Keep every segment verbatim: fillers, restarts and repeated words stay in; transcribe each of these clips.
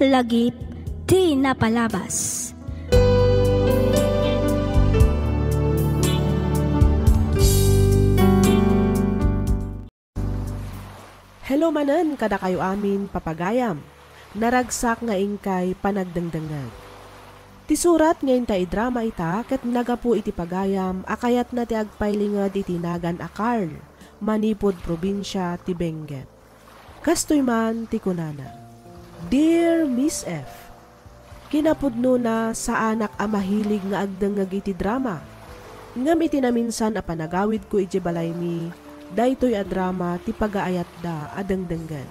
Lagip ti napalabas. Hello manen kadakayo amin, papagayam. Naragsak nga inkay panagdengdengngeg. Ti surat nga inta idrama ita ket naggapu iti pagayam a kayatna ti agpailinged iti nagan a Carl, manipud probinsia ti Benguet. Kastoy man ti kunana, "Dear Miss F, kinapudnona, saanak a mahilig nga agdengngeg iti drama. Ngem iti naminsan a panagawidko idiay balaymi, daytoy a drama ti pagaayatda a dengdenggen.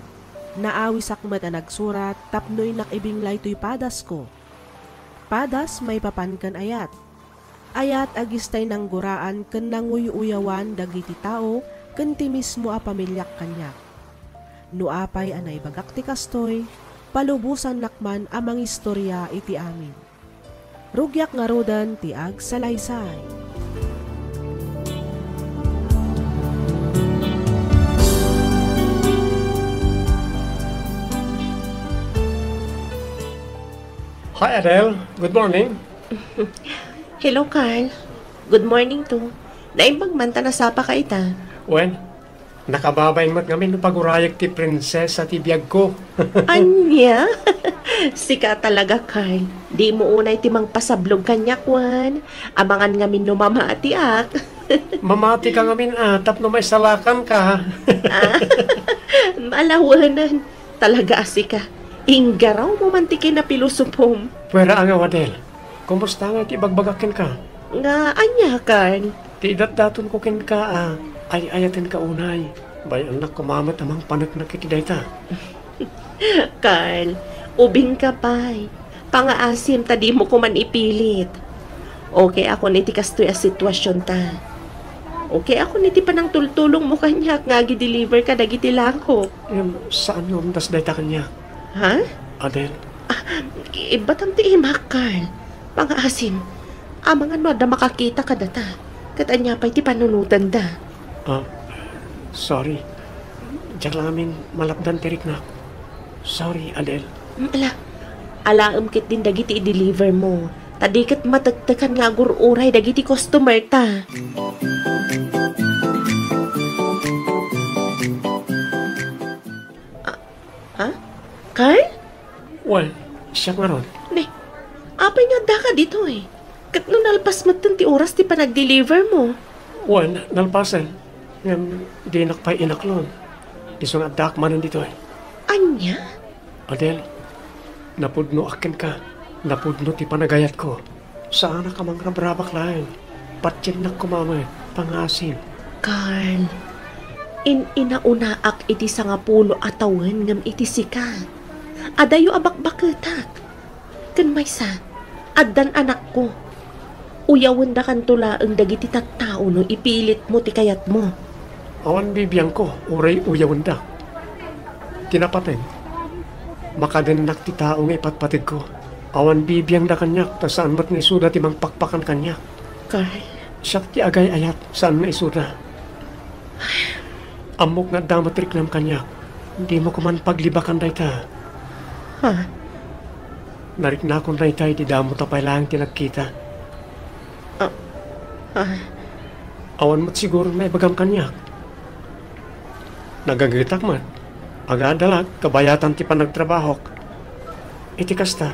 Naawisak met a nagsurat tapno innak ibinglay toy padasko. Padas maipapan ken ayat. Ayat a gistay nangguraan ken nanguy-uyawan dagiti tao ken ti mismo a pamiliak kaniak. No apay a naibagak ti kastoy, palubosannak man a mangistoria iti amin. Rugiak ngaruden ti agsalaysay." Hi, Adele. Good morning. Hello, Carl. Good morning too. Naimbag man ta nasapaka ita. Wen, nakababain met ngamin no pagurayek ti prinsesa ti biagko. Ania? Sika talaga, Carl. Dimo unay ti mangpasablog kaniak, wen. Amangan ngamin no mamatiak. Mamatika ngamin, a, tapno maisalakanka. Ah, ala wen. Talaga a sika. Inggarawmo man ti kinapilosopom. Pwera a nga, Adele. Kumusta nga ti ibagbagak kenka? Nga ania, Carl? Ti idatdatonko kenka a ay-ayatenka unay. Bay-annak koma met a mangpaneknek iti dayta. Carl, ubingka pay. Pangaasim ta dimo koman ipilit. Okay akon iti kastoy a situasionta. Okay akon iti panangtultulongmo kaniak nga agi-deliver kadagiti langkok. Ngem saan nga umdas dayta kaniak. Ha? Adele. Ah, ibbatam ti imak, Carl. Pangaasim. Amangan no adda makakita kadata. Ket ania pay ti panunotanda? Ah, sorry. Diak la ngamin malapdan ti riknak. Sorry, Adele. Mm, ala. Alaem ketdin dagiti i-deliver mo. Ta di ket matektekan nga agur-uray dagiti customer ta. Ah, ha? Carl? Wen, siak ngarud. Ne, apay nga addaka ditoy? Ket no nalpas metten ti oras ti panag-deliver mo? Wen, nalpasen. Ngem dinak pay inaklon. Isu nga addaak manen ditoy. Ania? Adele, napudnoak kenka. Napudno ti panagayatko. Saanak a mangrabrabak laeng. Patiennak koma met, pangaasim. Carl, in-inaunaak iti sangapulo a tawen ngem iti sika, adayo a bakbaketak. Ken maysa, addan anakko. Uyawendakanto laeng dagiti tattao no ipilitmo ti kayatmo. Awan bibiangko, uray uyawendak. Ti napateg, makadennak ti tao nga ipatpategko. Awan bibiangda kaniak, ta saan met nga isuda ti mangpakpakan kaniak. Carl. Siak ti agay-ayat, saan nga isuda. Ammok nga adda met riknam kaniak. Dimo koman paglibakan dayta. Ha? Nariknakon dayta iti damo ta pay laeng ti nagkita. Ah, ah. Awan met siguro maibagam kaniak. Nagagetak met. Agadalak kabayatan ti panagtrabahok. Iti kasta,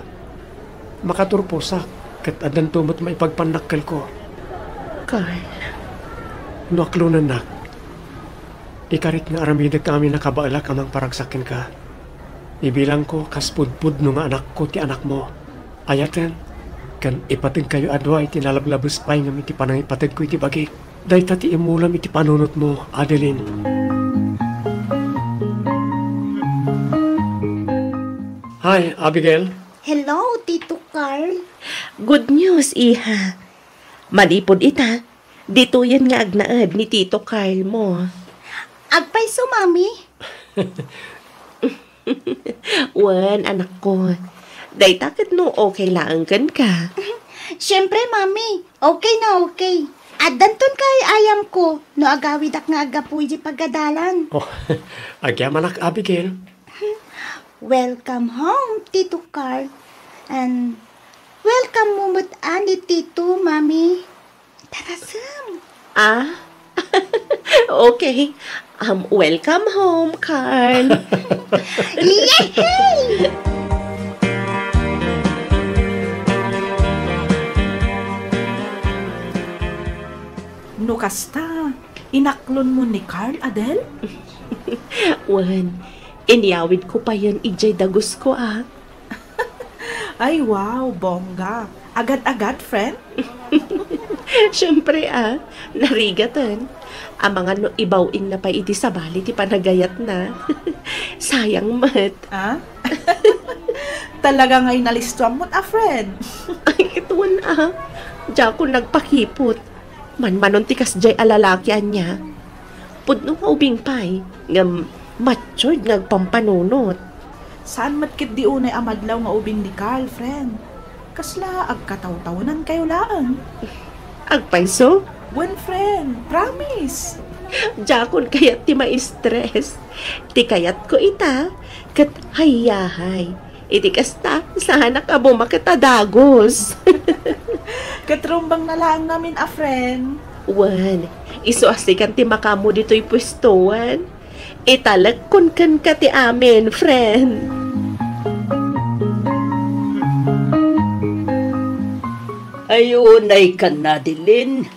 makaturposak ket addanto met maipagpannakkelko. Carl. No aklonennak, ikarit nga aramidek amin a kabaelak a mangparagsak kenka. Ibilangko kas pudpudno nga anakko ti anakmo. Ayaten, ken ipategkayo a dua iti nalablabes pay ngem iti panangipategko iti bagik. Dayta ti immulem iti panunotmo, Adeline. Hi, Abigail. Hello, Tito Carl. Good news, iha. Manipud ita, ditoyen nga agnaed ni Tito Carl mo. Agpayso, Mami? Wen, anakko. Dayta ket no okay laeng kenka. Siempre, Mami. Okay na okay. Addanton kaay-ayamko no agawidak nga aggapu iti pagadalan. Oh, agyamanak, Abigail. Welcome home, Tito Carl. And welcome mo met ani dito, Mami. Tarasem. Ah? Okay. Um, welcome home, Carl. Yehey! No kasta, inaklon mo ni Carl, Adel? Wen, inyawid ko payen idiay dagus ko, ah. Ay, wow, bongga. Agad-agad, friend? Siyempre, ah. Narigaten. Amangan no ibaw-ingna pay iti sabali ti panagayatna. Sayang met. Ah? Talaga nga inalistuam met a friend. Ay, ket wen, ah. Diakon nagpakipot. Manmanon ti kasdiay a lalaki ania. Pudno nga ubing pay, ngem matured nga agpampanunot. Saan met ketdi unay a madlaw nga ubing ni Carl, friend? Kasla agkatawtawenankayo laeng. Agpayso? Wen, friend. Promise. Diakon kayat ti ma-stress. Ti kayatko ita, ket hayahay. Iti kasta, saanak a bumaket a dagus. Ket rumbengna laeng ngamin a friend. Wen, isu a sikan ti makaammo ditoy puestoan. Italekkon kenka ti amin, friend. Ay, unay kan, Adeline,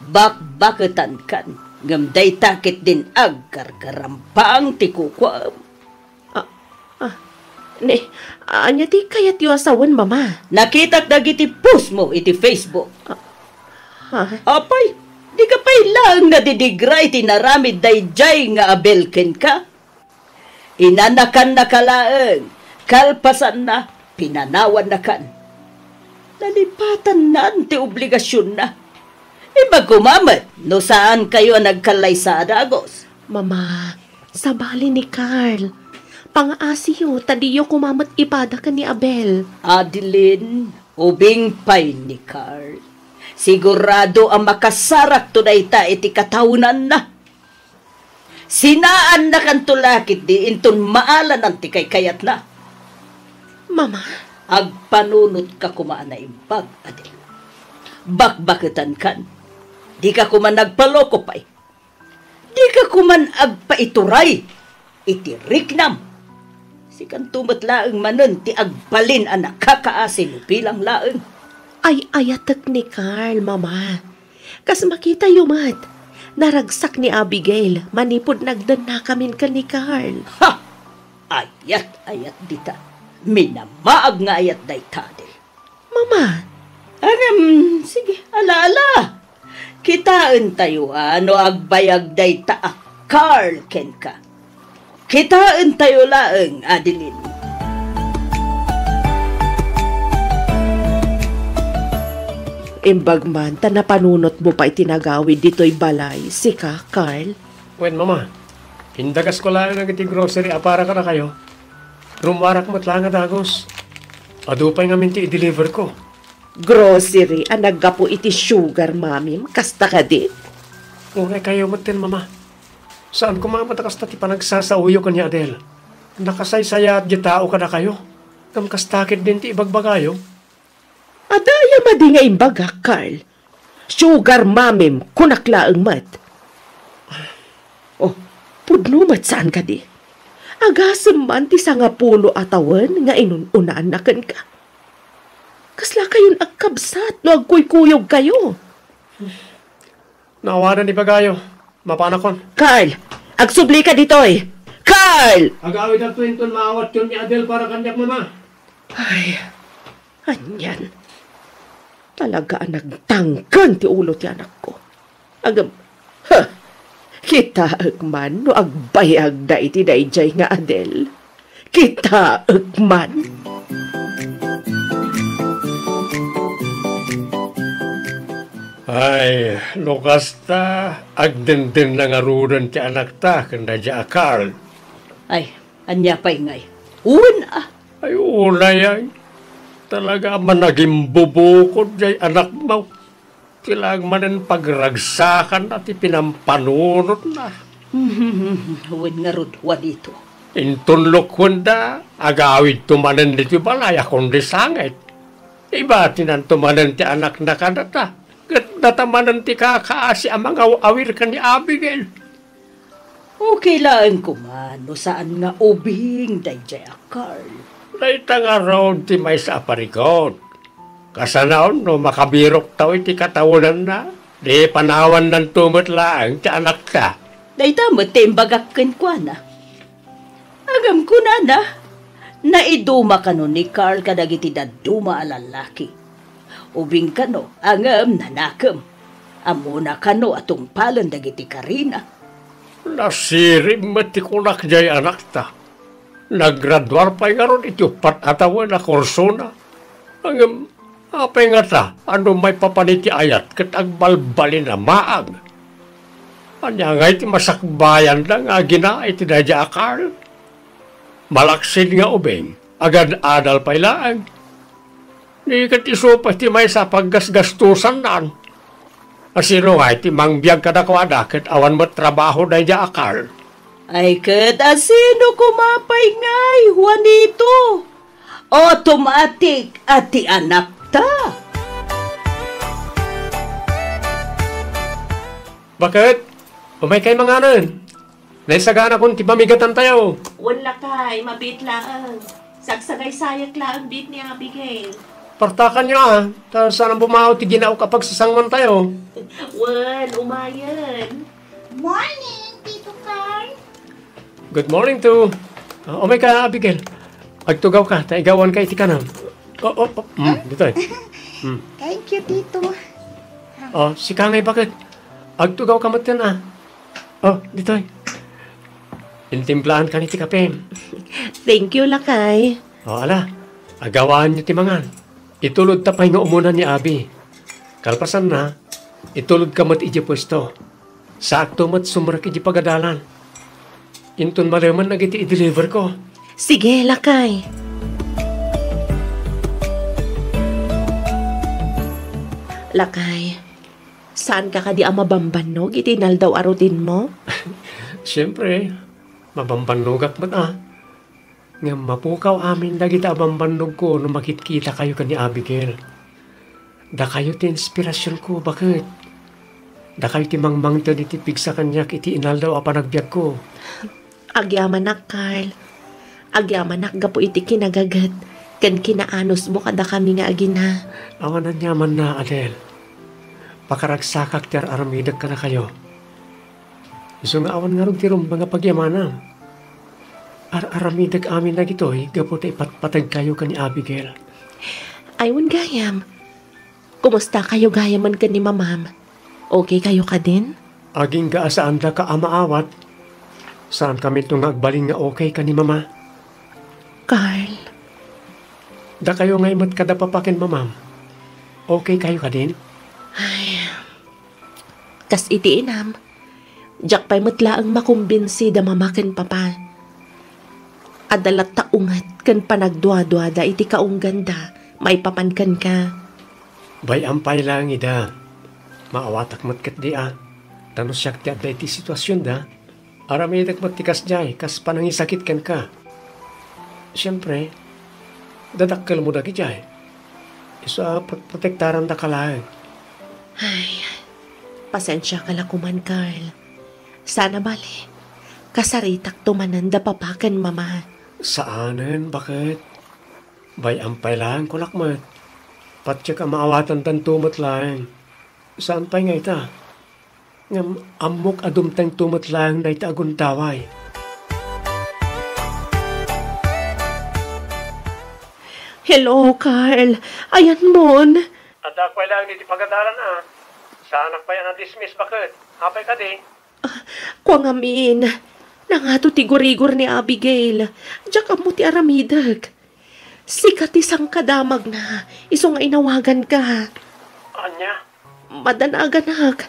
bakbaketankan, ngem dayta ketdin agkarkarambang ti kukuam. Ah, ah, ne, ania ti kayatyo a sawen, Mama? Nakitak dagiti post mo iti Facebook. Ah, ah. Apay, dika pay laeng nadidigra iti inaramid daydiay nga Abel kenka? Inanakannaka laeng, kalpasanna, pinanawannakan. Nalipatannan ti obligasionna. Imbag koma met no saankayo a nagkallaysa a dagus. Mama, sabali ni Carl. Pangaasiyo ta diyo koma met ipada ken ni Abel. Adeline, ubing pay ni Carl. Sigurado a makasarakto dayta iti katawenanna. Sinaannakanto la ketdi inton maalanan ti kaykayatna. Mama? Agpanunotka koma a naimbag, Adel. Bakbaketankan. Dika koma nagpaloko pay. Dika koman agpaituray iti riknam. Sikanto met laeng manen ti agbalin a nakakaasi no bilang laeng. Ay-ayatek ni Carl, Mama. Kas makitayo met, naragsak ni Abigail manipud nagdennakamin ken ni Carl. Ha! Ayat-ayat dita. Minamaag nga ayat dayta, Adel. Mama. Ngem, sige, ala, ala. Kitaentayo a no agbayag dayta a Carl kenka. Kitaentayo laeng, Adeline. Imbag man ta napanunotmo pay ti nagawid ditoy balay, sika, Carl? Wen, Mama. Indagasko laeng dagiti grocery a para kadakayo. Rummuarak met laeng a dagus. Adu pay ngamin ti i-deliver ko. Grocery a naggapu iti sugar mamim, kasta kadi? Unay kayo metten, Mama. Saan koma met a kasta ti panagsasaoyo ken ni Adel. Nakasaysayaat ti tao kadakayo. Ngem kasta ketdin ti ibagbagayo. Adda aya madi nga imbagak, Carl? Sugar mamim, kunak laeng met. Oh, pudno met saan kadi? Agasem man ti sangapulo a tawen nga inun-unaanna kenka. Kasla kayon agkabsat no agkuykuyogkayo? Naawanan ibagayo. Mapanakon. Carl, agsublika ditoy! Carl! Agawidakto inton maawatyon ni Adel para kaniak, Mama. Ay, anian. Talaga a nagtangken ti ulo ti anakko. Agem, ha, kitaek man no agbayagda iti daydiay nga Adel. Kitaek man. Ay, no kasta, agdenden na ngaruden ti anakta ken daydiay a Carl. Ay, ania pay ngay? Wen, a. Ay, unay, ay. Talaga a managimbubukod jay anakmo. Ti laeng manen pagragsakanna ti pinampanunotna. Wen ngarud, Juanito. Inton lukuenda, agawidto manen ditoy balay a kundi sangit. Ibatinanto manen ti anakna kadata, ket data manen ti kakaasi a mangaw-awir ken ni Abigail. Okay laeng koma no saan nga ubing daydiay a Carl. Dayta ngarud ti maysa a parigot. Kasano no makabiroktaw iti katawenanna, di panawannanto met laeng ti anakta. Dayta met ti imbagak kenkuana. Ngem kunana, naiduma kano ni Carl kadagiti dadduma a lallaki. Ubing kano, ngem nanakem. Ammona kano a tungpalen dagiti karina. Nasirim met ti kunak diay anakta. Naggraduar pay ngarud iti uppat a tawen a kursona. Ngem apay ngata a no maipapan iti ayat ket agbalbalin a maag? Ania ngay ti masakbayanda nga agina iti daydiay a Carl? Malaksid nga ubing, agad-adal pay laeng. Di ket isu pay ti maysa a paggasgastosannan. Asino ngay ti mangbiag kadakuada ket awan met trabaho daydiay a Carl? Ay ket asino koma pay ngay, Juanito? Automatic a ti anakta. Baket, umaykay manganen. Naisaganakon ti pamigatantayo. Wen lakay, mabiit laeng. Sagsagaysayak laeng biit ni Abigail. Partakanyo a, ta saan a bumao ti ginaok a pagsasangwantayo. Wen, umayen. Morning, Tito Carl. Good morning to. Ah, umayka, Abigail. Agtugawka, ta igawanka iti kanam. Oh, oh, oh. Mm, ditoy. Mm. Thank you, Tito. Oh, sika ngay baket. Agtugawka metten a. Oh, ditoy. Intimplaankan iti kape. Thank you, lakay. Oh, ala. Agawaanyo ti mangan. Itulodta pay nga umuna ni Abi. Kalpasanna, itulodka met idiay puesto. Saakto met sumrek idiay pagadalan. Inton malemen dagiti i-deliverko. Sige, lakay. Lakay, saanka kadi a mabambannog iti inaldaw a routine mo? Siempre, mabambannogak met a. Ngem mapukaw amin dagita a bambannogko no makitkitakayo ken ni Abigail. Dakayo ti inspirasionko, baket. Dakayo ti mangmangted iti pigsa kaniak iti inaldaw a panagbiagko. Agyamanak, Carl. Agyamanak gapu iti kinagaget ken kinaanusmo kadakami nga agina. Awan aniamanna, Adel. Pakaragsakak ti ar-aramidek kadakayo. Isu nga awan ngarud ti rumbeng a pagyamanam. Ar-aramidek amin dagitoy gapu ta ipatpategkayo ken ni Abigail. Ay, wen gayam. Kumustakayo gayamen ken ni Mamam? Okay kayo kadin? Agingga a saandaka a maawat. Saankaminto nga agbalin nga okay ken ni Mama. Carl. Dakayo ngay met kada Papa ken Mamam. Okay kayo kadin? Ay. Kas iti inam, diak pay met laeng makumbinsi da Mama ken Papa. Adda latta unget ken panagduaduada iti kaungganda maipapan kenka. Bay-am pay laeng ida. Maawatak met ketdi a. Ta no siak ti adda iti situasionda, aramidek met ti kasdiay kas panangisakit kenka. Siempre, dadakkelmo dagidiay. Isu a pro-, protektarandaka laeng. Ay, pasensiaka la koman, Carl. Saan a bale, kasaritakto manen da Papa ken Mama. Saanen, baket? Bay-am pay laeng kunak met. Patiek a maawatandanto met laeng. Saan pay nga ita? Ngem ammok a dumtengto met laeng dayta a gundaway. Hello, Carl. Ayanmon? Addaak pay laeng iti pagadalan a. Saanak pay a na-dismiss, baket? Apay kadi? Ah, kua ngamin, nangato ti gurigor ni Abigail. Diak ammo ti aramidek. Sika ti sangkadamagna, isu nga inawaganka. Ania? Madanaganak.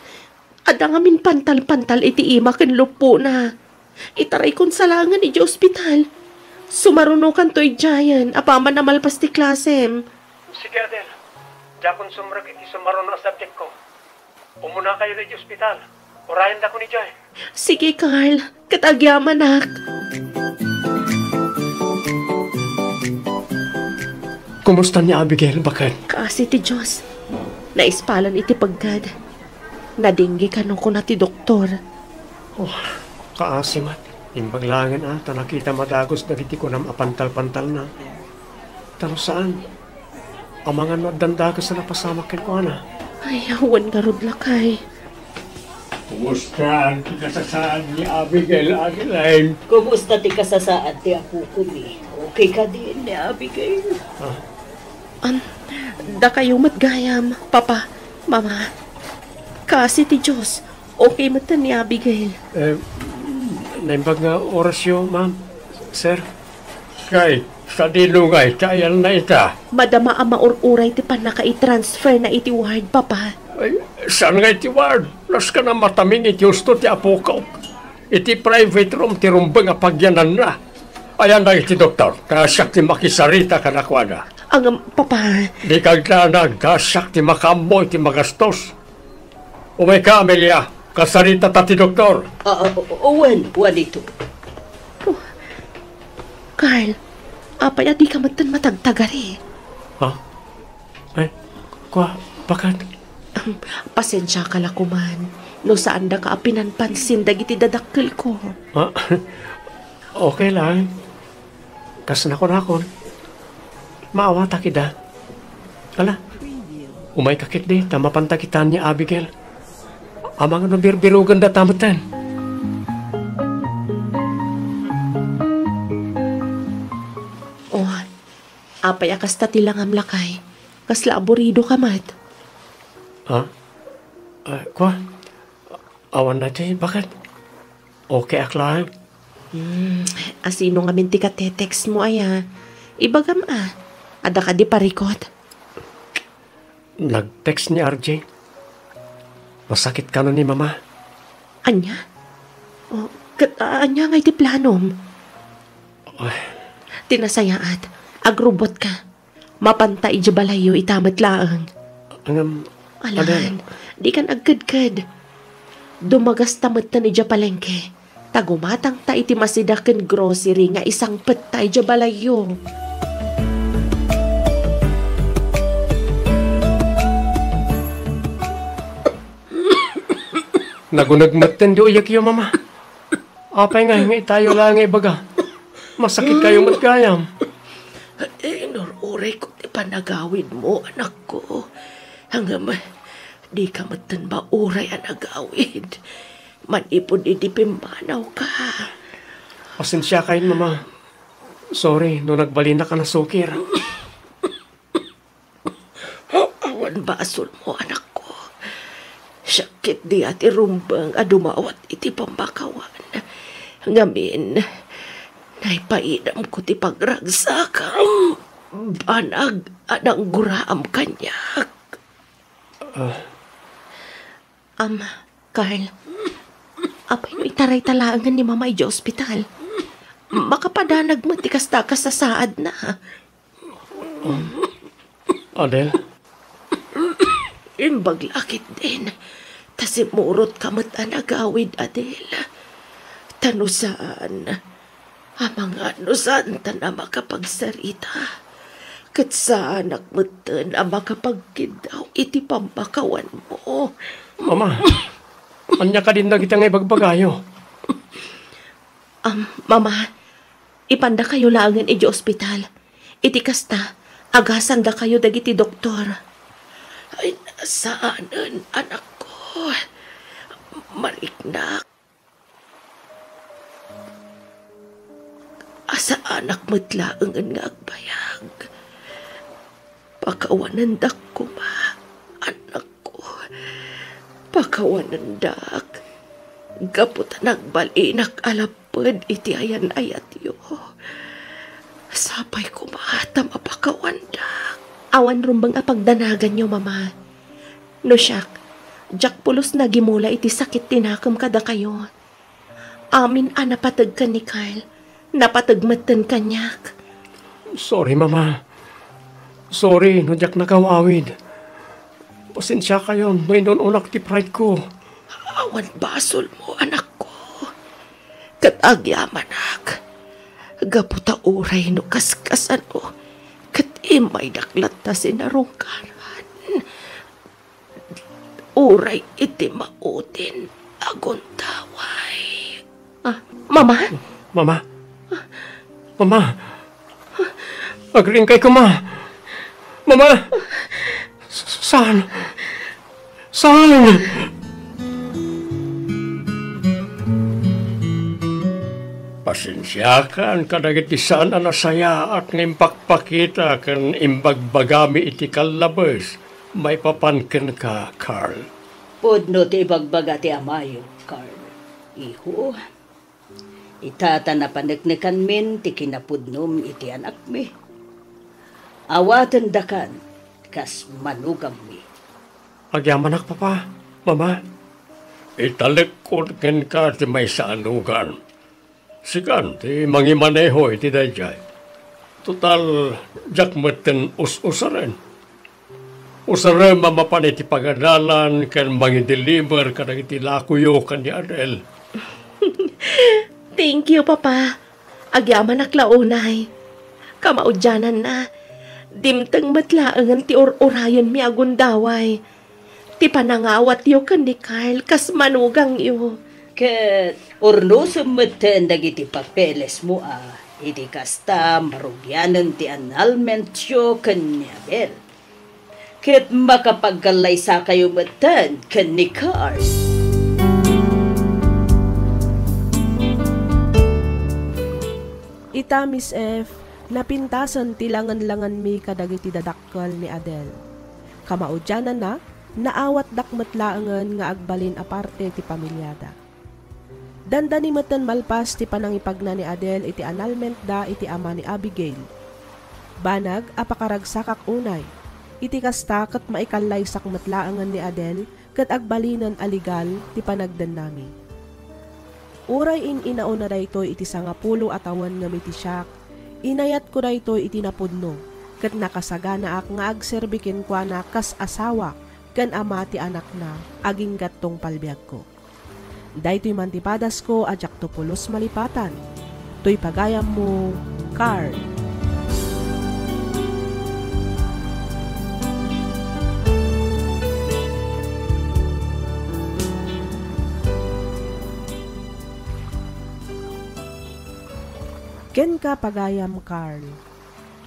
Adda ngamin pantal-pantal iti ima ken luppona. Itaraykon sa laengen idiay ospital. Sumarunokanto idiayen apaman a malpas ti klasem. Sige, Adel. Diakon sumrek iti sumaruno a subjectko. Umunakayo idiay ospital. Urayendakon idiay. Sige, Carl. Ket agyamanak. Kumusta ni Abigail, baket? Kaasi ti Dios. Naispalan iti pegged. Nadengge kano kuna ti doktor. Oh, kaasi met. Imbag laengen a ta nakita a dagus dagiti kunam a pantalpantalna. Ta no saan, amangan no addan dakes a napasamak kenkuana. Ay, awan ngarud, lakay. Kumusta ti kasasaad ni Abigail, Adeline? Kumusta ti kasasaad ti apokomi? Okay kadi ni Abigail? Ah. An, dakayo met gayam, Papa, Mama. Kaasi ti Dios, okay met ni Abigail. Eh, naimbag nga orasyo, ma'am, sir? Kay, sadino nga iti ayanna ita? Madama a maur-uray ti pannakaitransferna iti ward, Papa. Ay, saan nga iti ward? Nasken a mataming iti husto ti apokok. Iti private room ti rumbeng a pagyananna. Ayanna iti doktor, ta siak ti makisarita kadakuada. Ngem, Papa. Dika agdanag, ta siak ti makaammo iti magastos. Umayka, Amelia. Kasaritata ti doktor. Ah, ah, wen, wen ito. Oh, Carl, apay a dika metten matagtagari? Ha? Ay, kua, baket? Ahem, pasensiaka la koman no saandaka a pinanpansin dagiti dadakkelko. Ah, okay lang. Kas nakunakon, maawatak ida. Ala, umayka ketdi ta mapanta kitaan ni Abigail. Amangan no birbirogenda ta metten. Oh, apay a kasta ti langam, lakay? Kasla aburidoka met. Ha? Ah, kua? Awan daytoy, baket? Okay ak laeng. Hmm, asino ngamin ti katetext mo, aya? Ibagam a, adda kadi parikut? Nag-text ni R J. Masakit kano ni Mama. Ania? Oh, ket, a-, ania nga iti planom? Ay. Ti nasayaat, agrubotka. Mapanta idiay balayyo ita met laeng. Ngem, Alan, Adel, dikan agkedked. Dumagasta metten idiay palengke. Ta gumatangta iti masida ken grocery nga isangpetta idiay balayyo. Naguneg metten di uyekyo, Mama. Apay nga, nga itayo la nga ibaga? Masakit kayo met gayam. Inur-urayko ti panagawidmo, anakko. Ngem, dika metten mauray a nagawid. Manipud idi pimmanawka. Pasensiakayon, Mama. Sorry no nagbalinak a nasukir. Awan basolmo, anakko. Siak ketdi a ti rumbeng a dumawat iti pammakawan. Ngamin, naipaidamko ti pagragsakam. Banag a nangguraam kaniak. Ah. Am, Carl, apay no itarayta laengen ni Mama idiay ospital? Makapadanag met ti kasta a kasasaadna. Adel? Imbag la ketdin, ta simmurotka met a nagawid, Adel. Ta no saan, amangan no saantan a makapagsarita, ket saanak metten a makapagkiddaw iti pammakawanmo. Mama, ania kadin dagita nga ibagbagayo? Am, Mama, ipandakayo laengen idiay ospital. Iti kasta, agasandakayo dagiti doktor. Ay, saanen, anakko. Mariknak. A saanak met laengen nga agbayag. Pakawanendak koma, anakko. Pakawanendak. Gapu ta nagbalinak a lapped iti ayan-ayatyo. Sapay koma ta mapakawandak. Awan rumbeng a pagdanaganyo, Mama. No siak, diak pulos nagimula iti sakit ti nakem kadakayo. Amin a napateg ken ni Carl, napateg metten kaniak. Sorry, Mama. Sorry no diak nakaw-awid. Pasensiakayon no inun-unak ti pride ko. Awan basolmo, anakko. Ket agyamanak, gapu ta uray no kaskasano, ket Immaydak latta sinarungkaran. Uray iti maudin a gundaway. Ah, Mama? Mama? Mama? Agriingkay koma. Mama? Saan? Saan? Pasensiakan kadagiti saan a nasayaat nga impakpakita ken imbagbagami iti kallabes maipapan kenka, Carl. Pudno ti ibagbaga ti amayo, Carl. Iho, ita ta napaneknekanmin ti kinapudnom iti anakmi. Awatendakan kas manugangmi. Agyamanak, Papa, Mama. Italekkon kenka ti maysa a nugan. Sikan ti mangimaneho iti daydiay. Total, diak metten us-usaren. Usarem a mapan iti pagadalan ken mangideliver kadagiti lakoyo ken ni Adel. Thank you, Papa. Agyamanak la unay. Kamaudiananna, dimteng met laengen ti ur-urayenmi a gundaway. Ti panangawatyo ken ni Carl kas manugangyo. Ket urnosem metten dagiti papelesmo a, iti kasta, marugianen ti annulmentyo ken ni Adel. Ket makapagkallaysakayo metten ken ni Carl. Ita, Miss F, napintasen ti langenlangenmi kadagiti dadakkel ni Adel. Kamaudiananna, naawatdak met laengen nga agbalin a parte ti pamiliada. Dandani metten malpas ti panangipagna ni Adel iti annulmentda iti ama ni Abigail. Banag a pakaragsakak unay. Iti kasta, ket maikallaysak met laengen ni Adel ket agbalinen a legal ti panagdennami. Uray in-inauna daytoy iti sangapulo a tawen ngem iti siak, inayatko daytoy iti napudno, ket nakasaganaak nga agserbi kenkuana kas asawa ken ama ti anakna agingga tungpal biagko. Daytoy man ti padasko a diakto pulos malipatan. Toy pagayammo, Carl. Kenka, pagayam Carl,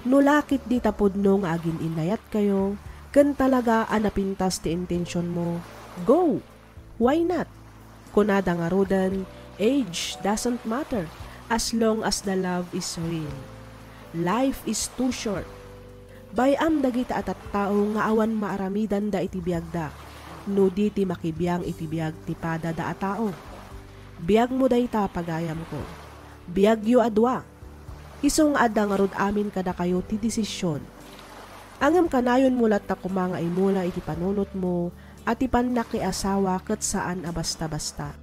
no lakit dita pudno nga agin-innayatkayo, ken talaga a napintas ti intentionmo, go! Why not? Kunada ngaruden, age doesn't matter as long as the love is real. Life is too short. Bay-am dagita a tattao nga awan maaramidanda iti biagda, no di ti makibiang iti biag ti padada a tao. Biagmo dayta, pagayamko. Biagyo a dua. Isu nga adda ngarud amin kadakayo ti desisyon. Ngem kanayonmo latta koma nga imula iti panunotmo a ti pannakiasawa ket saan a basta-basta.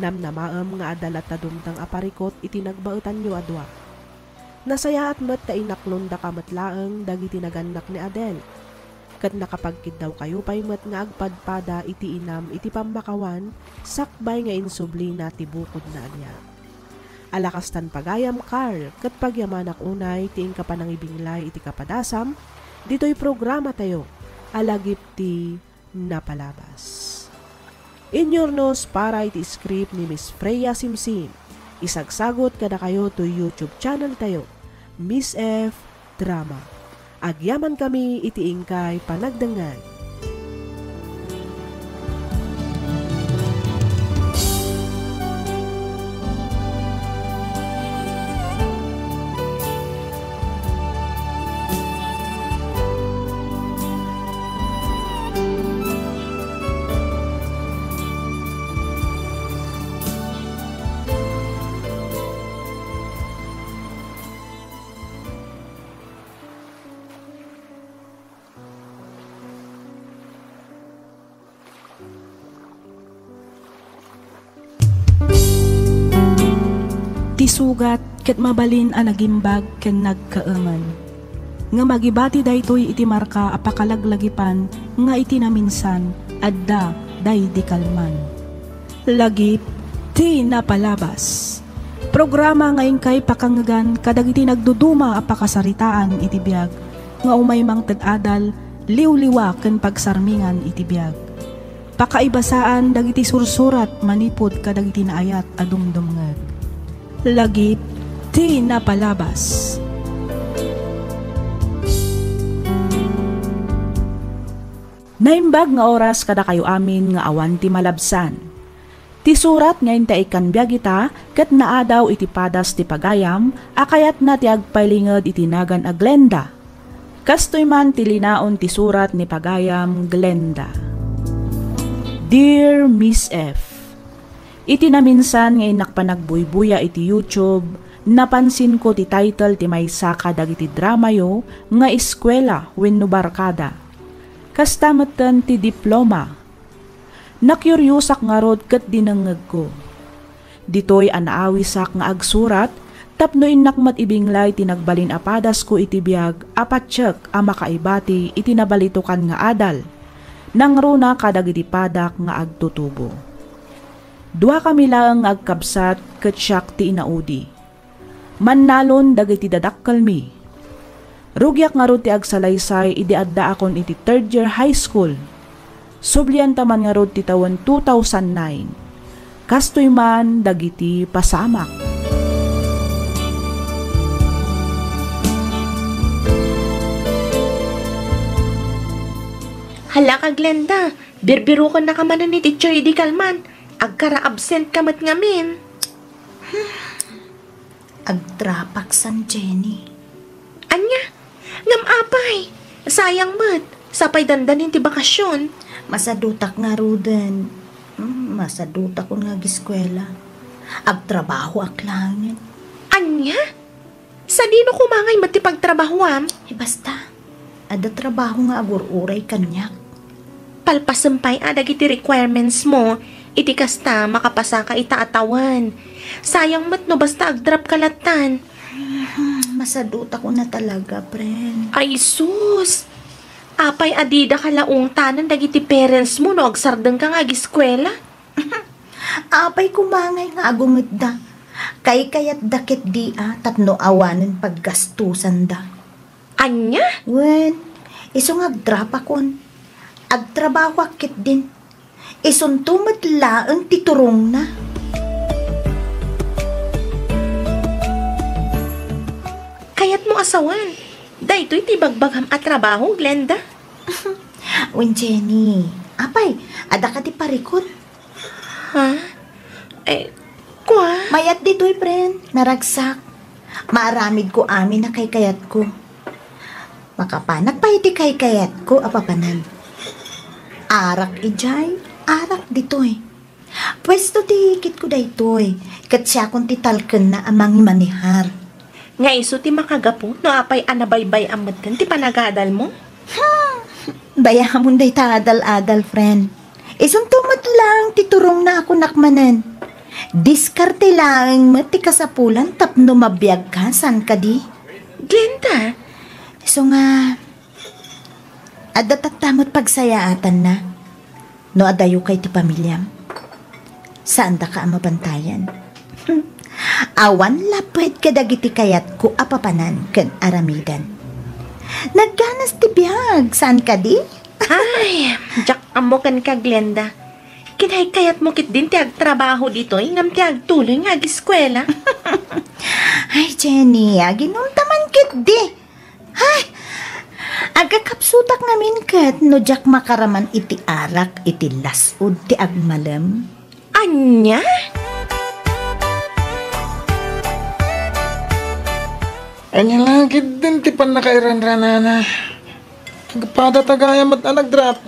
Namnamaem nga adda latta dumteng a parikut iti nagbaetanyo a dua. Nasayaat met ta inaklondaka met laeng dagiti nagannak ni Adel. Ket nakapagkiddawkayo pay met nga agpadpada iti inam iti pammakawan sakbay nga insublina ti bukodna a biag. Ala kastan pagayam, Carl, ket pagyamanak unay ti inka panangibinglay iti kapadasam ditoy programatayo a lagip ti Napalabas. Inyurnos para iti script ni Miss Freya Simsim. Isagsagut kadakayo toy YouTube channel tayo, Miss F Drama. Agyamankami iti inkay panagdengngeg. Ti sugat ket mabalin a nagimbag ken nagkaemen. Ngem agibati daytoy iti marka a pakalaglagipan nga iti naminsan, adda daydi kalman. Lagip ti Napalabas. Programa nga inkay pakangngegan kadagiti nagduduma a pakasaritaan iti biag nga umay mangted adal, liwliwa ken pagsarmingan iti biag. Pakaibasaan dagiti sursurat manipud kadagiti naayat a dumdumngeg. Lagip ti napalabas. Naimbag nga oras kadakayo amin nga awan ti malabsan. Ti surat nga inta ikkan biag ita ket naadaw iti padas ti pagayam a kayatna ti agpailinged iti nagan a Glenda. Kastoy man ti linaon ti surat ni pagayam Glenda. Dear Miss F, iti naminsan nga innak panagbuybuya iti YouTube, napansinko ti title ti maysa kadagiti dramayo nga Eskwela wenno Barkada. Kasta metten ti Diploma. Nakuriosak ngarud ket dinengngegko. Ditoy a naawisak nga agsurat tapno innak met ibinglay ti nagbalin a padasko iti biag a patiek a makaibati iti nabalitokan nga adal, nangruna kadagiti padak nga agtutubo. Duakami laeng nga agkabsat ket siak ti inaudi. Mannalon dagiti dadakkelmi. Rugiak ngarud ti agsalaysay idi addaakon iti third year high school. Sublianta man ngarud ti tawen two thousand nine. Kastoy man dagiti pasamak. Hala ka, Glenda, birbirokennaka manen ni Teacher Idi kalman. Agkara-absent ka met ngamin. Agdrapak san, Jenny. Ania? Ngem apay? Sayang met. Sapay dandanin ti bakasion. Masadutak ngaruden. Hmm, masadutakon nga agiskwela. Agtrabahoak laengen. Ania? Sadino koma ngay met ti pagtrabahoam? Eh, basta. Adda trabaho nga agur-uray kaniak. Palpasem pay a dagiti requirements mo, iti kasta, makapasaka ita a tawen. Sayang met no basta agdrap ka lattan. Hmm, masadutakon a talaga, friend. Ay sus! Apay a dida ka laungtanen dagiti parents mo no agsardengka nga agiskwela? Apay koma ngay nga agungetda? Kaykayatda ketdi a tapno awanen paggastusanda. Ania? Wen, isu nga agdrapakon. Agtrabahoak ketdin. Isunto met laeng ti turongna. Kayatmo a sawen, daytoy ti ibagbagam a trabaho, Glenda? Wen, Jenny, apay, adda kadi parikut? Ha? Eh, kua? Mayat ditoy, friend. Naragsak. Maaramidko amin a kaykayatko. Makapanak pay iti kaykayatko a papanan. Arak idiay, arak ditoy. Puesto ti kitko daytoy, ket siakon ti talkenna a mangimanehar. Nga isu ti makagapu no apay a nabaybay-am metten ti panagadalmo? Hmm, bayamon dayta adal-adal, friend. Isunto met laeng ti turongna a kunak manen. Diskarte laeng met ti kasapulan tapno mabiagka, saan kadi? Glenda! Isu nga, adda tatta met pagsayaatanna. No adayo kay ti pamiliam, saandaka a mabantayan. Awan lapped kadagiti kayatko a papanan ken aramidan. Nagganas ti biag, saan kadi? Ay, diak ammo kenka, Glenda. Kinaykayatmo ketdin ti agtrabaho ditoy ngem ti agtuloy nga agiskwela. Ay, Jenny, aginumta man ketdi. Ay! Agkakapsutak ngamin ket no diak makaraman iti arak iti las-ud ti agmalem. Ania? Ania la ketdin ti pannakairanranana? Agpada ta gayam met a nagdrap.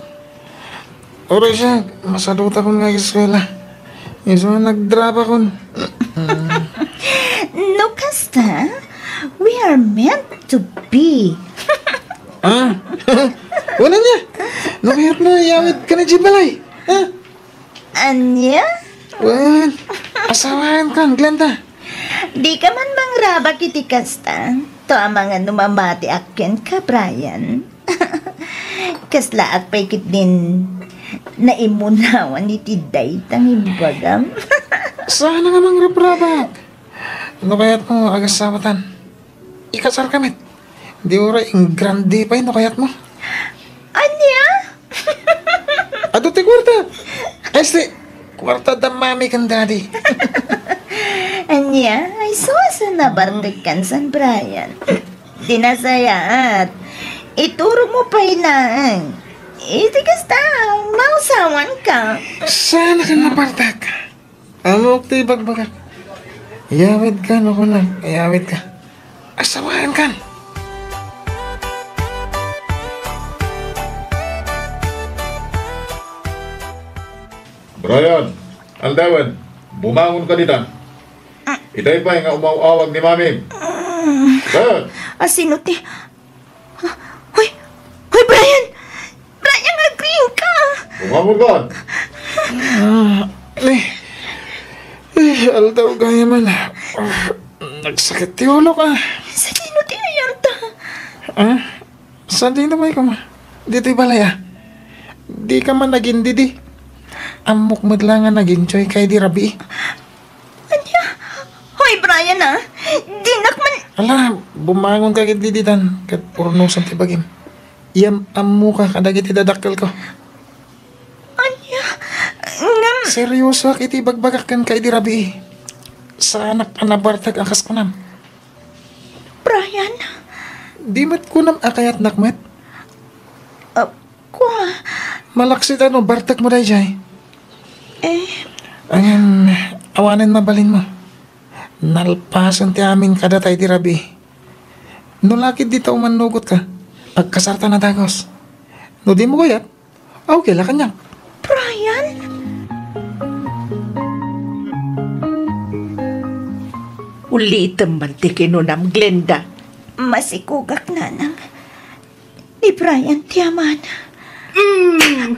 Uray siak, masadutakon nga agiskwela. Isu nga nagdrapakon. No kasta, we are meant to be. Ah? Wala niya. No kayatmo, iyawidka idiay balay. Ha? Ania? Wen, asawaenkan, Glenda. Dika man mangrabak iti kasta. To amangan no mamatiak kenka, Brian. Kaslaak pay ketdin naimunawan iti dayta nga imbagam. Saan nga mangrabrabak? No kayatmo, agasawatan. Ikasarka met. Di uray ing grande pay no kayatmo. Ania? Adu ti kuarta. Este, kuarta da mami ken daddy. Ania? Ay, sus, nabartek kan san, Brian. Di nasayaat. Iturog mo pay laeng. Iti kasta, mausawan ka. Saan ka nabartek? Ammok ti ibagbagak. Iyawid ka, no, kunak. Iyawid ka. Asawayan kan. Brian, aldawen, bumangon ka dita. Itay pay nga umaw-awag ni Mami. Brian! Asino ti, hoy! Hoy, Brian! Brian, agriing ka! Bumangon ka! Ah, eh, eh, aldaw gayam man. Ah, nagsakit ti ulok. Sadino ti ayarta? Ah? Sadino pay koma? Ditoy balay, ah. Di ka man nagindidi. Ammok met la nga nag-enjoy ka idi rabii. Ania? Hoy, Brian, ah. Dinak man. Ala, bumangon ka ket diditan, ket urnosan ti bagim. Iyam-ammo ka kadagiti dadakkel ko. Ania? Ngem seryosoak iti ibagbagak kenka idi rabii. Saanak a nabartek a kas kunam. Brian? Di met kunam a kayatnak met? Ah, kua. Malaksid a no bartekmo daydiay. Eh. Ngem, awanen mabalinmo. Nalpasen ti amin kadata idi rabii. No la ket dita umannugotka, agkasarta a dagus. No dimo kayat, okay la kaniak. Brian? Ulitem man ti kinunam, Glenda. Masikogak, Nanang. Ni Brian ti amana. Mm.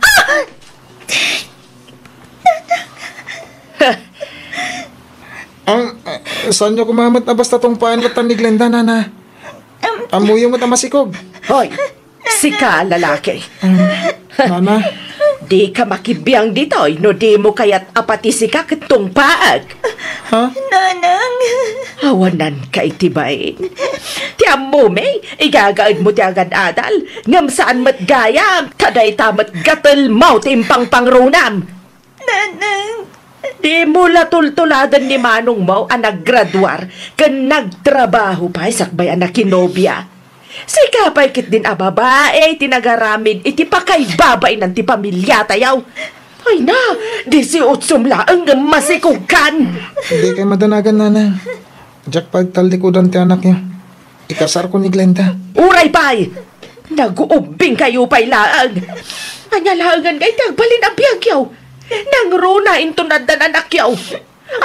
Ah! Ang, ah, saanyo koma met a basta tungpaan latta ni Glenda, Nana? Am- Ammoyo met a masikog. Hoy, sika a lalaki. Am, Nana? Dika makibiang ditoy no dimo kayat a pati sika ket tungpaek. Ha? Nanang. Awananka iti bain. Ti ammomi, igagaedmo ti agad-adal, ngem saan met gayam, ta dayta met gatelmo ti impangpangrunam. Nanang. Dimo la tultuladen ni manongmo a naggraduar ken nagtrabaho pay sakbay a nakinobia. Sika pay ketdin a babai ti nagaramid iti pakaibabainan ti pamiliatayo. Ay na, disiotsom laeng ngem masikogkan. Dikay madanagan, Nana. Diak pagtallikudan ti anakyo. Ikasarko ni Glenda. Uray pay! Naguubbingkayo pay laeng. Ania laengen nga iti agbalin a biagyo? Nangruna inton addan anakyo.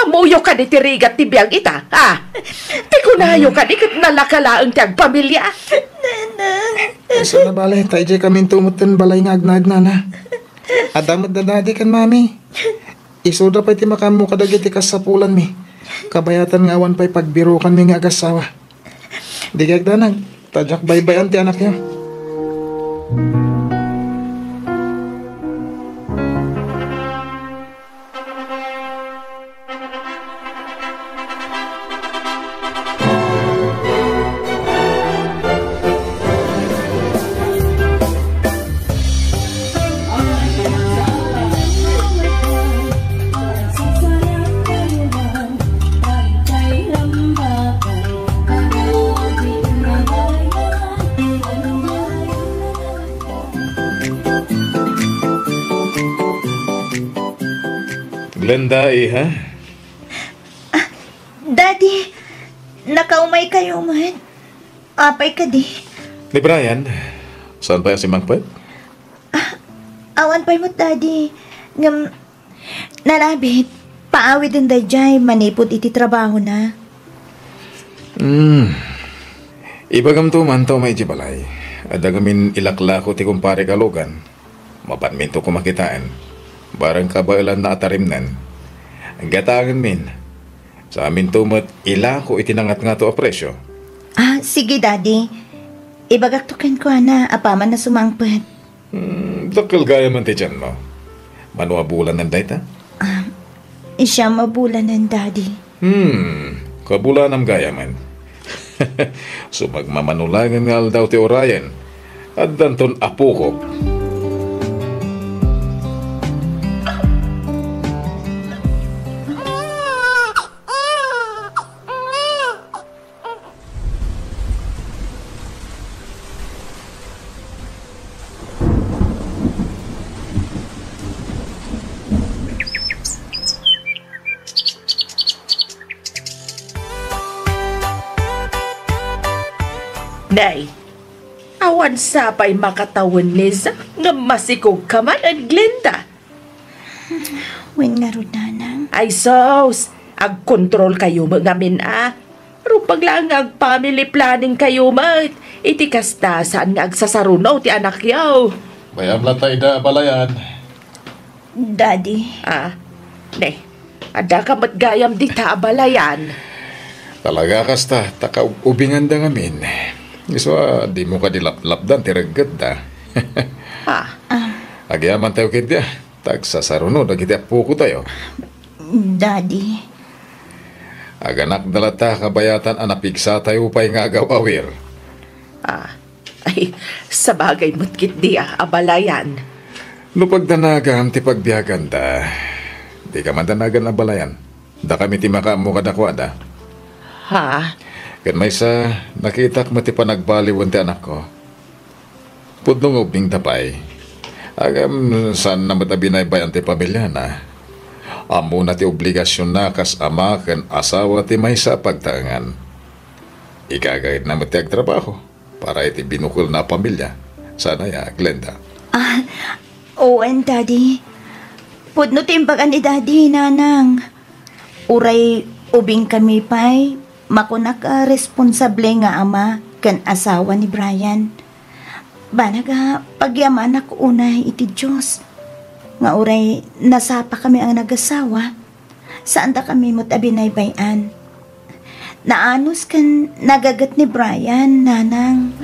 Ammoyo kadi ti rigat ti biag ita, a? Ti kunayo kadi ket nalaka laeng ti agpamilia? Nanang. Ay, sana bale, ta idiay kaminto met ken balay nga agnaed, Nana. Adda met da Daddy ken Mami. Isuda pay ti makaammo kadagiti kasapulanmi. Kabayatan nga awan pay pagbirukanmi nga agassawa. Dikay agdanag, ta diak baybay-an ti anakyo. Glenda, iha? Ah, Daddy, nakaumay kayo met. Apay kadi? Ni Brian, saan pay a simmangpet? Ah, awan pay met, Daddy. Ngem, nalabit, paawiden daydiay manipud iti trabahona. Hmm. Ibagamto man ta umay iti balay. Adda ngamin ilaklako ti kumparek a lugan. Mapanminto koma kitaen. Bareng kabaelanna a tarimnen. Gatangenmin. Saaminto met ilako iti nangatngato a presio. Ah, sige, Daddy. Ibagakto kenkuana apaman a sumangpet. Hmm, dakkel gayamen ti tianmo. Mano a bulanen dayta? Ah, siyam a bulanen, Daddy. Hmm, kabulanam gayamen. Sumagmamano laengen nga aldaw ti urayen, addanton apokok. Nay, awan sa pay makatawen ni Zack nga masikog ka man, Glenda. Wen ngarud, nanang. Ay sus, agkontrol kayo met ngamin a. Rumbag laeng nga ag-family planning kayo met. Iti kasta, saan nga agsasaruno ti anakyo. Mayam latta ida abalayan. Daddy. Ah, ne, adda ka met gayam dita abalayan. Talaga kasta, ta kaubinganda ngamin. Isu a, dimo kadi laplapdan ti reggetda. Ah. Ah. Agyaman tayo ket dia. Tagsasaruno dagiti appokotayo. Daddy. Aganakda latta kabayatan a napigsatayo pay nga agaw-awir. Ah, ay, sabagay met ketdi a, abalayan. No pagdanagam ti pagbiaganda, dika man danagan abalayan. Dakami ti makaammo kadakuada. Ha? Ket maysa, nakitak met ti panagbaliwen ti anakko. Pudno nga ubingda pay. Ngem, saanna met a binaybay-an ti pamiliana. Ammona ti obligasionna kas ama ken asawa ti maysa a pagtaengan. Igagaydna met ti agtrabaho para iti binukelna a pamilia. Saan aya, Glenda? Ah, wen, Daddy. Pudno ti imbagan ni Daddy, Nanang. Uray ubingkami pay, makunak a responsable nga ama ken asawa ni Brian. Banag a pagyamanak unay iti Dios nga uray nasapakami a nagasawa, saandakami met a binaybay-an. Naanus ken nagaget ni Brian, Nanang.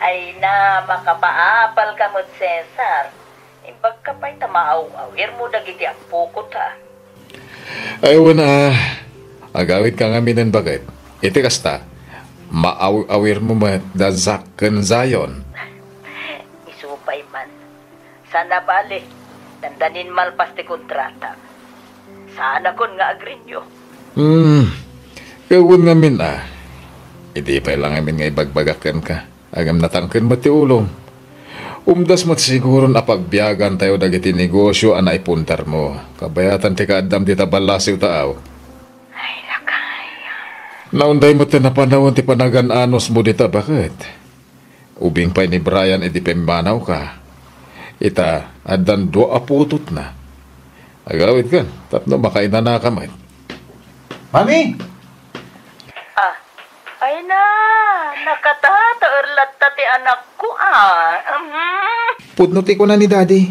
Ay na, makapaapal ka met, Cesar. Imbag ka pay ta maaw-awirmo dagiti appokotayo. Ay, wen a, agawidka ngaminen baket. Iti kasta, maaw-awirmo met da Zack ken Zion. Isu pay man. Saan a bale, dandanin malpas ti kontrata. Saanakon nga agrinyo. Hmm, wen ngamin a. Idi pay la ngamin nga ibagbagak kenka. Ngem natangken met ti ulom. Umdas met siguron a pagbiagantayo dagiti negosio a naipundarmo. Kabayatan ti kaaddam dita ballasiw taaw. Ay, lakay. Naunday met ti napanawen ti panagan-anusmo dita baket. Ubing pay ni Brian idi pimmanawka. Ita, addan dua a putotna. Agawidkan, tapno makainanaka met. Mami! Ah, ay na, nakatataer latta ti anakko, ah. Mhm. Pudno ti kuna ni Daddy.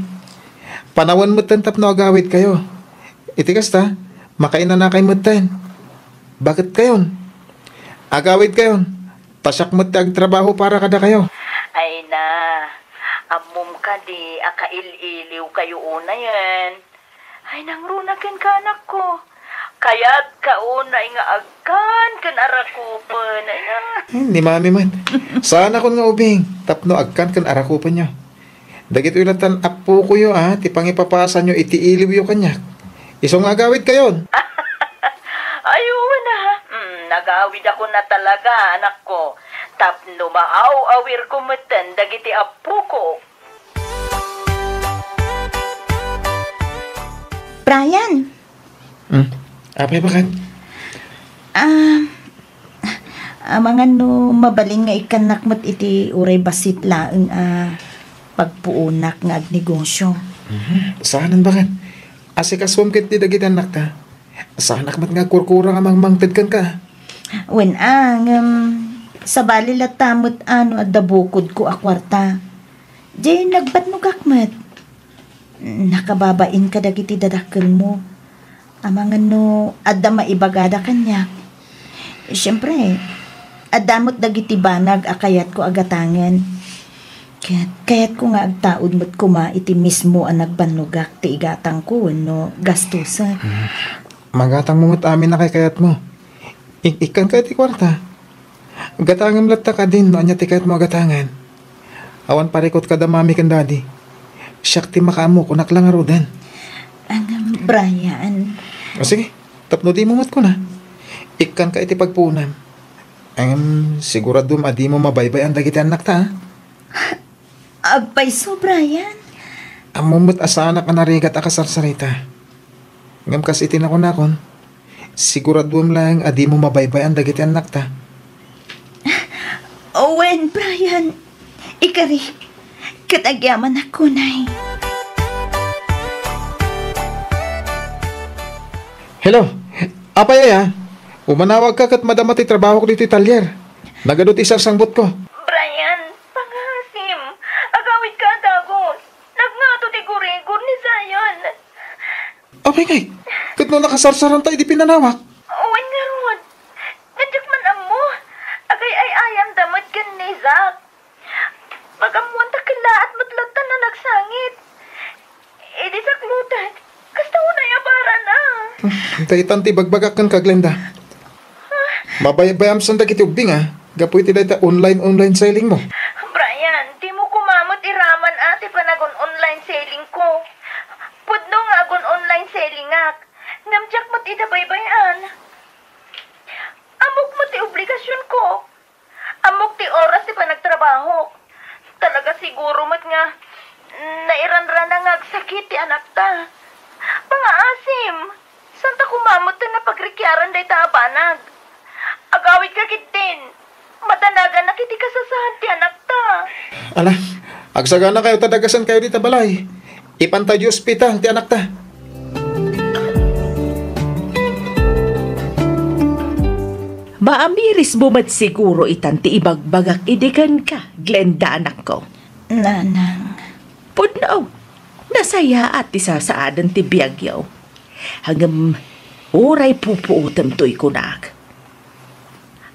Panawen metten tapno agawidkayo. Iti kasta, makainanakay metten. Baketkayon? Agawidkayon. Ta siak met ti agtrabaho para kadakayo. Ay na, ammom kadi a kail-iliwkayo unayen. Ay, nangruna kenka, anakko. Kayatka unay nga agkan ken arakupen, ay na. Hmm, ni Mami man. Saanakon nga ubing, tapno agkan ken arakupenyo. Dagitoy lattan appokoyo, a, ti pangipapasanyo iti iliwyo kaniak. Isu nga agawidkayon. Ay, wen a. Mm, nagawidakon a talaga, anakko. Tapno maaw-awirko metten dagiti appoko. Brian! Hmm? Apay, baket? Ah, amangan no mabalin nga ikkannak met iti uray bassit laeng a pagpuonak nga agnegosio. Mhm. Saanen, baket? Asikasuem ketdi dagiti annakta. Saanak met nga agkurkura nga mangmangted kenka. Wen a, ngem sabali latta met a no adda bukodko a kuarta. Diay nagbatnogak met. Nakababain kadagiti dadakkelmo. Amangan no adda maibagada kaniak. Siempre, adda met dagiti banag a kayatko a gatangen. Ket kayatko nga agtaud met koma iti mismo a nagbannogak ti igatangko wenno gastusek. Magatangmo met amin a kaykayatmo. Ik-, ikkanka iti kuarta. Gatangem latta kadin no ania ti kayatmo a gatangan. Awan parikut kada mami ken daddy. Siak ti makaammo, kunak la ngaruden. Ngem, Brian. O sige, tapno dimo met kuna. Ikkanka iti pagpuonam. Ngem, siguraduem a dimo mabaybay-an dagiti annakta, a? Agpayso, Brian. Ammom met a saanak a narigat a kasarsarita. Ngem kas iti nakunakon, siguraduem laeng a dimo mabaybay-an dagiti annakta. Wen, Brian. Ikari, ket agyamanak unay. Hello, apay aya? Umanawagka ket madama ti trabahok ditoy talyer. Nagadu ti sarsangbutko. Brian, pangaasim. Agawidka a dagus. Nagngato ti gurigor ni Zion. Apay ngay, ket no nakasarsaranta idi pinanawak? Wen ngarud. Ngem diak man ammo. Agay-ay-ayamda met ken ni Zack. Pag-ammoanta kellaat met latta a nagsangit. Idi saklutan, kasta unay a barana. Daytan ti ibagbagak kenka, Glenda. Mabaybayam san dagiti ubbing, a, gapu iti dayta online-online selling mo. Brian, dimo koma met iraman a ti panagun-online selling ko. Pudno nga agun-online selling ak. Ngem diak met ida baybay-an. Ammok met ti obligasion ko. Ammok ti oras ti panagtrabahok. Talaga siguro met nga nairanrana nga agsakit ti anakta. Pangaasim, santa koma met ti napagrikiaran dayta a banag. Agawidka ketdin. Madanaganak iti kasasaad ti anakta. Ala, agsaganakayo ta dagasenkayo dita balay. Ipanta di ospital ti anakta. Maamirismo met siguro itan ti ibagbagak idi kenka, Glenda, anakko. Nanang. Pudno, nasayaat ti sasaaden ti biagyo. Ngem, uray pupuotem toy kunak.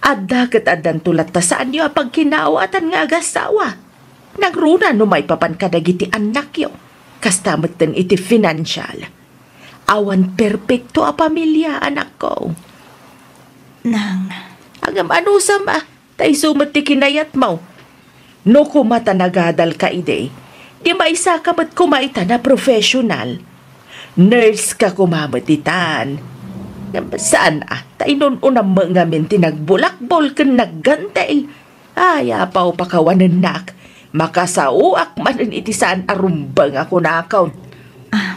Adda ket addanto latta saanyo a pagkinaawatan nga agassawa. Nangruna no maipapan kadagiti annakyo. Kasta metten iti financial. Awan perpekto a pamilia, anakko. Nang. Ngem anusam a, ta isu met ti kinayatmo. No koma ta nagadalka idi, di maisaka met koma ita a professional. Nurse ka koma met itan. Ngem saan a, ta inun-unam met ngamin ti nagbulakbol ken naggantel. Ay, apaw, pakawanennak. Makasaoak manen iti saan a rumbeng a kunakon. Ah,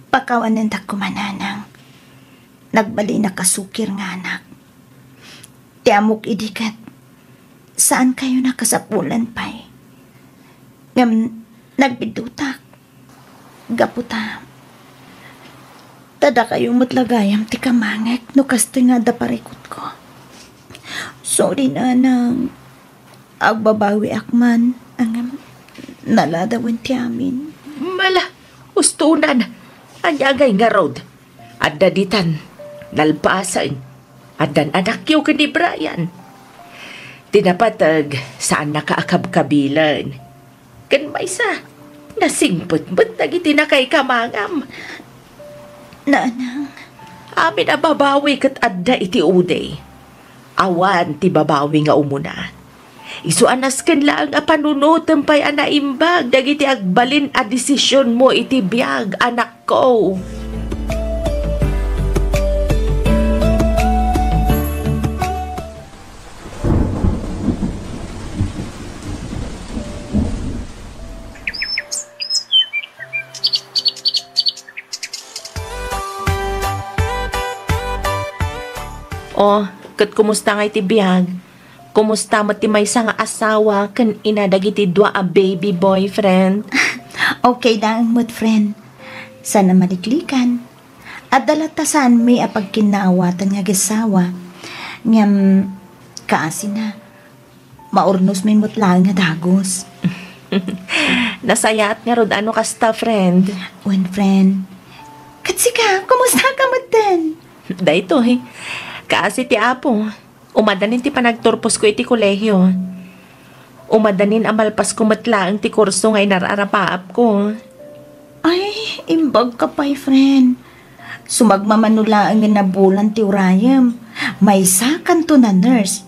pakawanendak koma, nanang. Nagbalinak a sukir nga anak. Ti ammok idi ket, saankayo a kasapulan pay. Ngem nagbiddutak. Gapu ta, ta dakayo met la gayam ti kamangek no kastoy nga adda parikutko. Sorry, nanang. Agbabawiak man, ngem naladawen ti amin. Mala, ustonan. Ania ngay ngarud? Adda ditan, nalpasen. Addan anakyo ken ni Brian. Ti napateg, saannaka a kabkabilen. Ken maysa, nasingpet met dagiti nakaikamangam. Nanang. Amin a babawi ket adda iti udi. Awan ti babawi nga umuna. Isu a nasken laeng a panunotem pay a naimbag dagiti agbalin a desisionmo iti biag, anakko. Oh, ket kumusta ngay ti biag? Kumusta met ti maysa nga asawa ken ina dagiti dua a baby boy, friend? Okay laeng met, friend. Saan a maliklikan. Adda latta saanmi a pagkinnaawatan nga agassawa. Ngem, kaasina, maurnosmi met laeng a dagus. Nasayaat ngarud a no kasta, friend. Wen, friend. Ket sika, kumusta ka metten? Daytoy, kaasi ti Apo. Umadanin ti panagturposko iti kolehio. Umadanin a malpasko met laeng ti kurso nga inar-arapaapko. Ay, imbagka pay, friend. Sumagmamano laeng nga nabulan ti urayem. Maysakanto na nurse.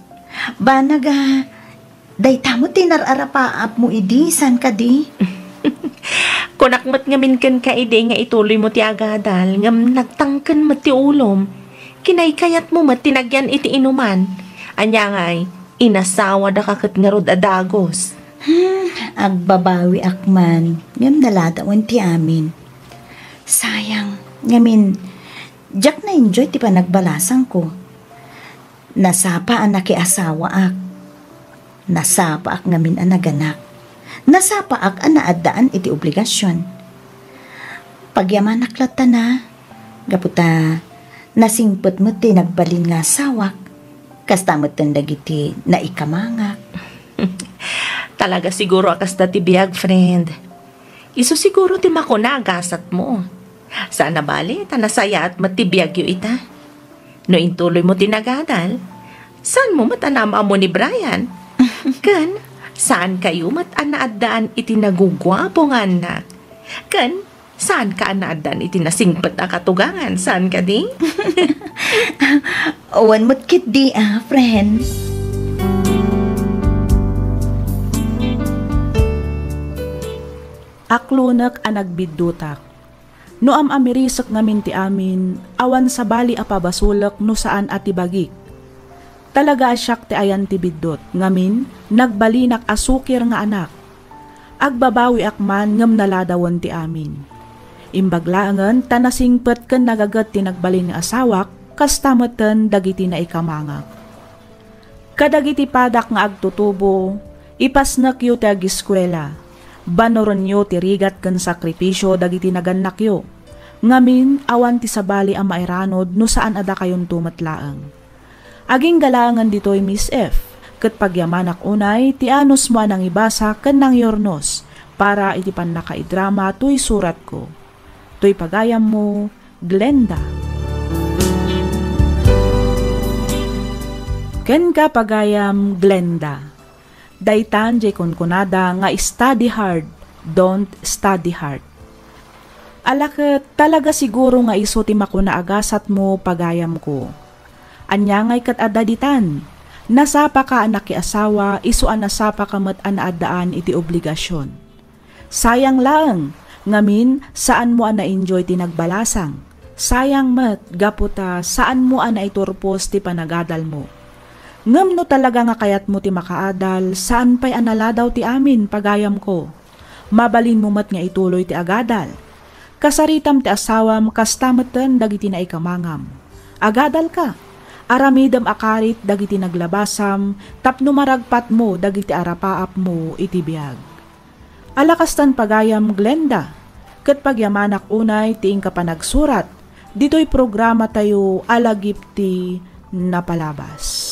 Banag a, dayta met ti inar-arapaapmo idi, saan kadi? Kunak met ngamin kenka idi nga ituloymo ti agadal, ngem nagtangken met ti ulom. Kinaykayatmo met ti nagyan iti inuman. Ania ngay, inasawada ka ket ngarud a dagus. Hmm, agbabawiak man, ngem naladawen ti amin. Sayang, ngamin, diak na-enjoy ti panagbalasangko. Nasapa a nakiasawaak. Nasapaak ngamin a naganak. Nasapaak a naaddaan iti obligasion. Pagyamanak latta na, gapu ta nasingpet met ti nagbalin nga asawak. Kasta metten dagiti naikamangak. Talaga siguro a kasta ti biag, friend. Isu siguro ti makuna a gasatmo. Saan a bale, ta nasayaat met ti biagyo ita. No intuloymo ti nagadal, saanmo met a naam-ammo ni Brian? Ken, saan kayo met a naaddaan iti naguguapo nga annak? Ken, saan ka a naaddaan iti nasingpet a katugangan? Saan kadi? Awan met ketdi, ah, friend. Aklonek a nagbiddutak. No am-amirisek ngamin ti amin, awan sabali a pabasolek no saan a ti bagik. Talaga a siak ti ayan ti biddut, ngamin, nagbalinak a sukir nga anak. Agbabawiak man ngem naladawen ti amin. Imbag laengen ta nasingpet ken nagaget ti nagbalin nga asawak, kasta metten dagiti naikamangak. Kadagiti padak nga agtutubo, ipasnekyo ti agiskuela. Banorenyo ti rigat ken sakripisio dagiti nagannakyo. Ngamin, awan ti sabali a mairanod no saan a dakayonto met laeng. Agingga laengen ditoy, Miss F, ket pagyamanak unay ti anusmo a nangibasa ken nangyurnos para iti pannakaidrama toy suratko. Toy pagayammo, Glenda. Kenka, pagayam Glenda. Daytan diay kunkunada nga study hard, don't study hard. Ala ket talaga siguro nga isu ti makuna a gasatmo, pagayamko. Ania ngay ket adda ditan? Nasapaka a nakiasawa, isu a nasapaka met a naaddaan iti obligasion. Sayang laeng, ngamin, saanmo a na-enjoy ti nagbalasang. Sayang met, gapu ta saanmo a naiturpos ti panagadalmo. Ngem no talaga nga kayatmo ti makaadal, saan pay a naladaw ti amin, pagayamko. Mabalinmo met nga ituloy ti agadal. Kasaritam ti asawam kasta metten dagiti naikamangam. Agadalka. Aramidem a karit dagiti naglabasam tapno maragpatmo dagiti arapaapmo iti biag. Ala kastan, pagayam Glenda, ket pagyamanak unay ti inka panagsurat ditoy programatayo a Lagip ti Napalabas.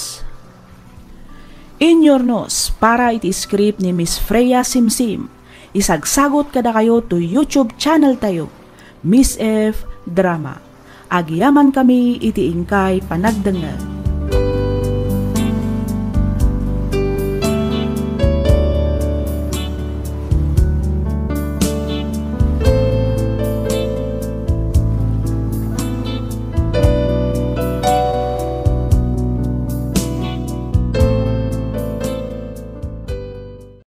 Inyurnos para iti script ni Miss Freya Simsim. Isagsagot kadakayo to YouTube channel tayo, Miss F Drama. Agyamankami iti inkay panagdengngeg.